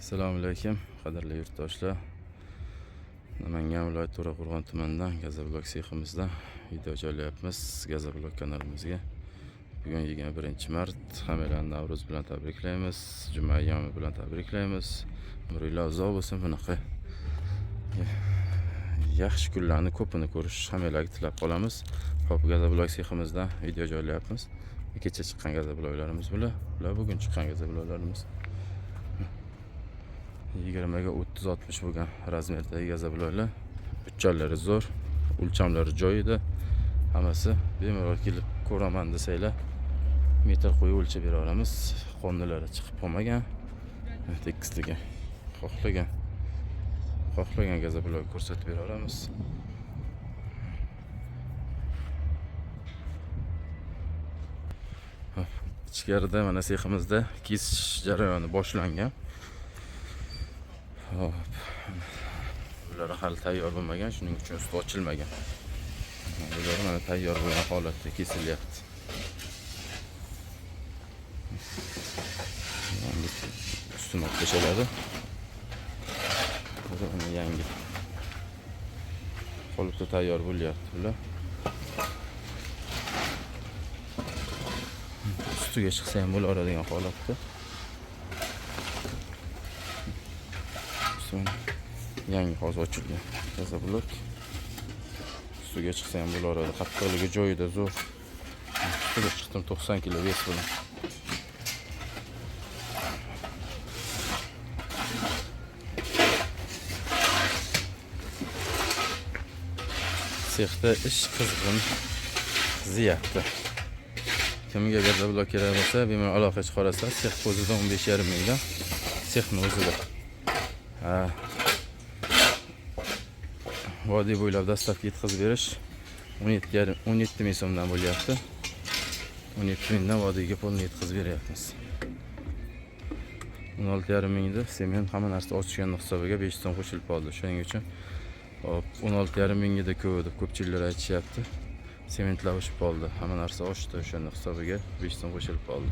Assalomu alaykum, qadrli yurtdoshlar. Namangan viloyati To'raqo'rg'on tumanidan Gazoblok seximizdan video joylayapmiz Gazoblok kanalimizga. Bugun 21-mart, hammalarni Navro'z bilan tabriklaymiz, juma ayyomi bilan tabriklaymiz. Umringlar uzoq bo'lsin, bunaqa yaxshi kunlarni ko'pini ko'rish hammalarga tilab qolamiz. Xo'p, Gazoblok seximizdan video joylayapmiz. Kecha chiqqan gazobloklarimiz bular, bular bugun chiqqan gazobloklarimiz. 20 ga 30 60 bo'lgan razmerdagi gazobloklar. Uchalari zo'r, o'lchamlari joyida. Hammasi bemalol kelib ko'raman desanglar, metr qo'yib o'lchab bera olamiz. Qonnilari chiqib qolmagan. Tekisligi xohlagan gazoblok ko'rsatib bera olamiz. Hop, ichkarida mana seximizda kesish jarayoni boshlangan. Hop. Bular hali tayyor bo'lmagan, shuning uchun usti ochilmagan. Bular mana tayyor bo'lgan holatda kesilyapti. Yangi ustini olib tashladi. Hozir mana yangi qolipda tayyor bo'lyapti bular. Ustiga chiqsa ham bo'laveradigan holatda. Yangi hozir ochilgan gazoblok. Ustiga chiqsa ham bo'laveradi. Qattiqligi joyida zo'r. Ustiga chiqdim 90 kilo vес bilan. Sexda ish qizg'in qiziyapti. Kimga gazoblok kerak bo'lsa, bemalol aloqa chiqarasizlar. Sex o'zida 15,5 mingdan. Sexni o'zida. Ha. Vodiy bo'ylab dastavka yetkazib berish 17 ming so'mdan bo'lyapti. 17 mingdan vodiyga polni yetkazib beryapmiz. 16,5 mingda sement hamma narsa ochganning hisobiga 5 so'm qo'shilib qoldi. Shuning uchun hop 16,5 mingda ko'p deb ko'pchiliklar aytishyapti. Sementlar oshib qoldi, hamma narsa oshdi, o'shaning hisobiga 5 so'm qo'shilib qoldi.